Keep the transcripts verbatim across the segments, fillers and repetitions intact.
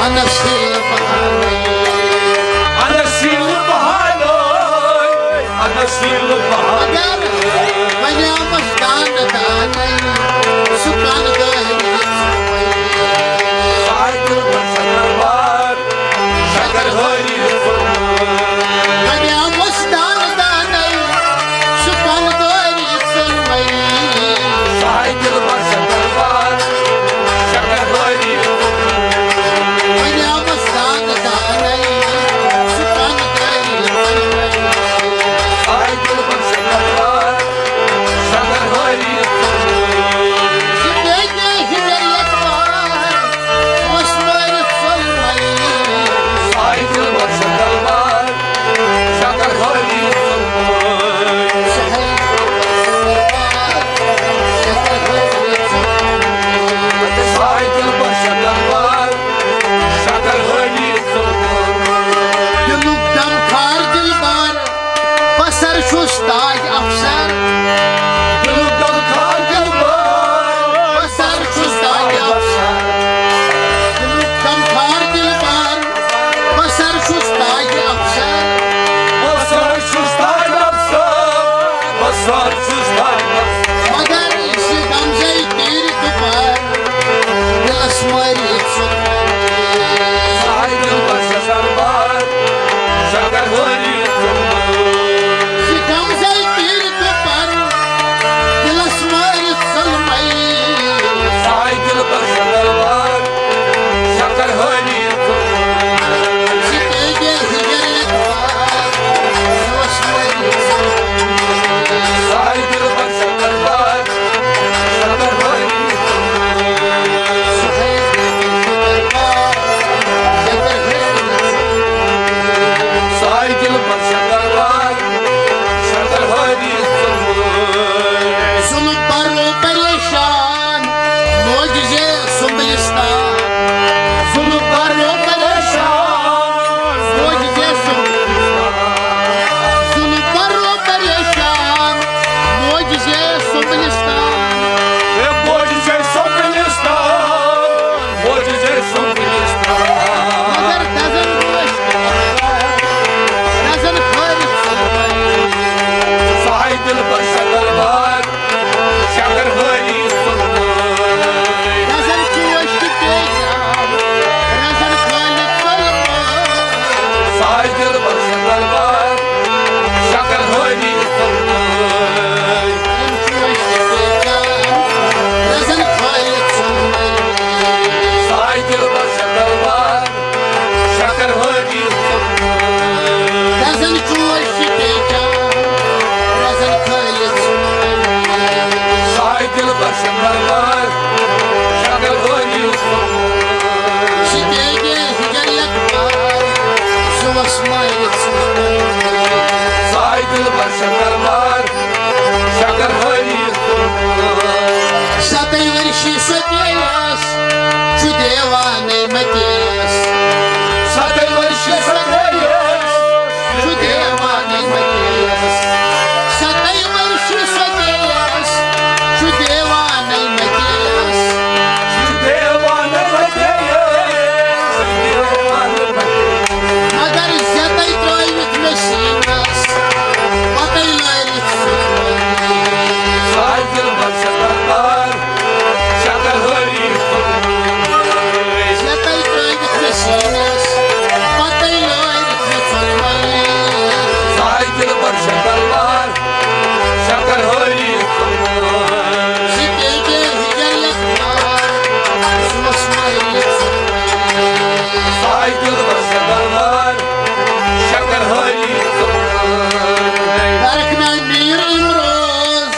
انس ہیل بہانَے۔ انس ہیل بہانَے۔ انس ہیل بہانَے۔ مگر بنیامس دانہٕ دانَے، سُہ کن دٲرِتھ۔ ساحل بس دربار، شکر ہٲری۔ بنیامس دانہٕ دانَے، سُہ کن دٲرِتھ۔ ساحل بس دربار، شکر ہٲری۔ بنیامس دانہٕ دانَے، سُہ کن دٲرِتھ۔ ساحل بس دربار، شکر ہٲری۔ ساحل بس دربار، شکر ہٲری۔ ساحل بس دربار، شکر ہٲری۔ دلُک غمخوار دلبر، بصر چھُس تاج افسر۔ دلُک غمخوار دلبر، بصر چھُس تاج افسر۔ دلُک غمخوار دلبر، بصر چھُس تاج افسر۔ بصر چھُس تاج افسر، بصر چھُس تاج افسر۔ مگر زِ غمزَے تیرِ دُبار، دلس مٲرِتھ ژوٚل۔ ساحل بس دربار، شکر ہٲری۔ زِ غمزَے تیرِ دُبار، دلس مٲرِتھ ژوٚل۔ ساحل بس دربار، شکر ہٲری۔ زِ تیگے ہجر یتوار، دلس مٲرِتھ ژوٚل۔ ساحل بس دربار، ساحل بس دربار، شکر ہٲری۔ ظلم بر و پریشان، معجزے سنبلستان۔ ظلم بر و پریشان، معجزے سنبلستان۔ ظلم بر و پریشان، معجزے سنبلستان۔ اے معجزے سنبلستان، معجزے سنبلستان۔ مگر دزن گوش، دزن خٲرِتھ سنبل۔ ساحل بس دربار، شکر ہٲری۔ رزن چوش تہٕ پیچان، رزن خٲلِتھ ژوٚل۔ ساحل بس دربار، شکر ہٲری۔ رزن چوش تہٕ پیچان، رزن خٲلِتھ ژوٚل۔ ساحل بس دربار، شکر ہٲری۔ رزن چوش چھِ پیچان، رزن خٲلِتھ۔ ساحل بس دربار، شکر ہٲری۔ سُہ تیگے ہجر یتوار، سُہ اوس مٲرِتھ۔ ساحل بس دربار، شکر ہٲری۔ ستَے ؤرشہِ سۄ پیٚیَس، چھُ دیوانَے مَتیَس۔ ستَے ؤرشہِ سۄ پیٚیَس، چھُ دیوانَے مَتیَس۔ ستَے ؤرشہِ سۄ پیٚیَس، چھُ دیوانَے مَتیَس۔ چھُ دیوانَے مَتیَس، دیوانَے مَتیَس۔ مگر زیتَے ترٛٲوِتھ مےٚ سیٖنَس، پَتَے لٲرِتھ سُہ۔ ساحل بس دربار، شکر ہٲری۔ زیتَے ترٛٲوِتھ مےٚ سیٖنَس، پَتَے لٲرِتھ مےٚ ژوٚلمَے۔ ساحل بس دربار، شکر ہٲری۔ سُہ تیگے ہجر یتوار، سُہ اوس مٲرِتھ ژوٚلمَے۔ ساحل بس دربار، شکر ہٲری۔ درکھنا میر امروز،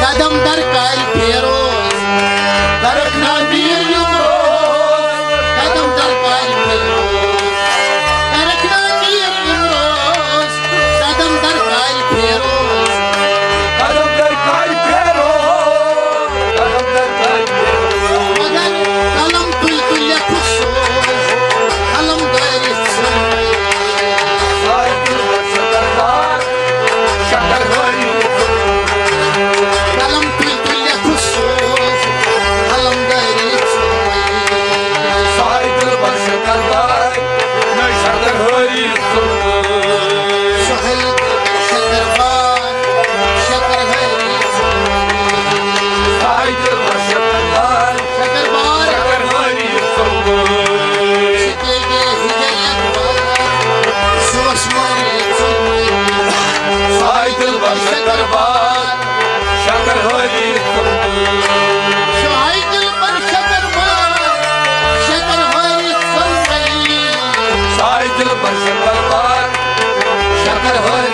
قدم در کالہِ فیروز۔ درکھنا میر امروز، قدم در کالہِ فیروز۔ درکھنا میر امروز، قدم در کالہِ فیروز۔ قدم در کالہِ فیروز، قدم در کالہِ فیروز۔ مگر قلم تُلۍ تُلۍ لیکھُکھ سوز، قلم دٲرِتھ ژھٕن۔ شکر ہو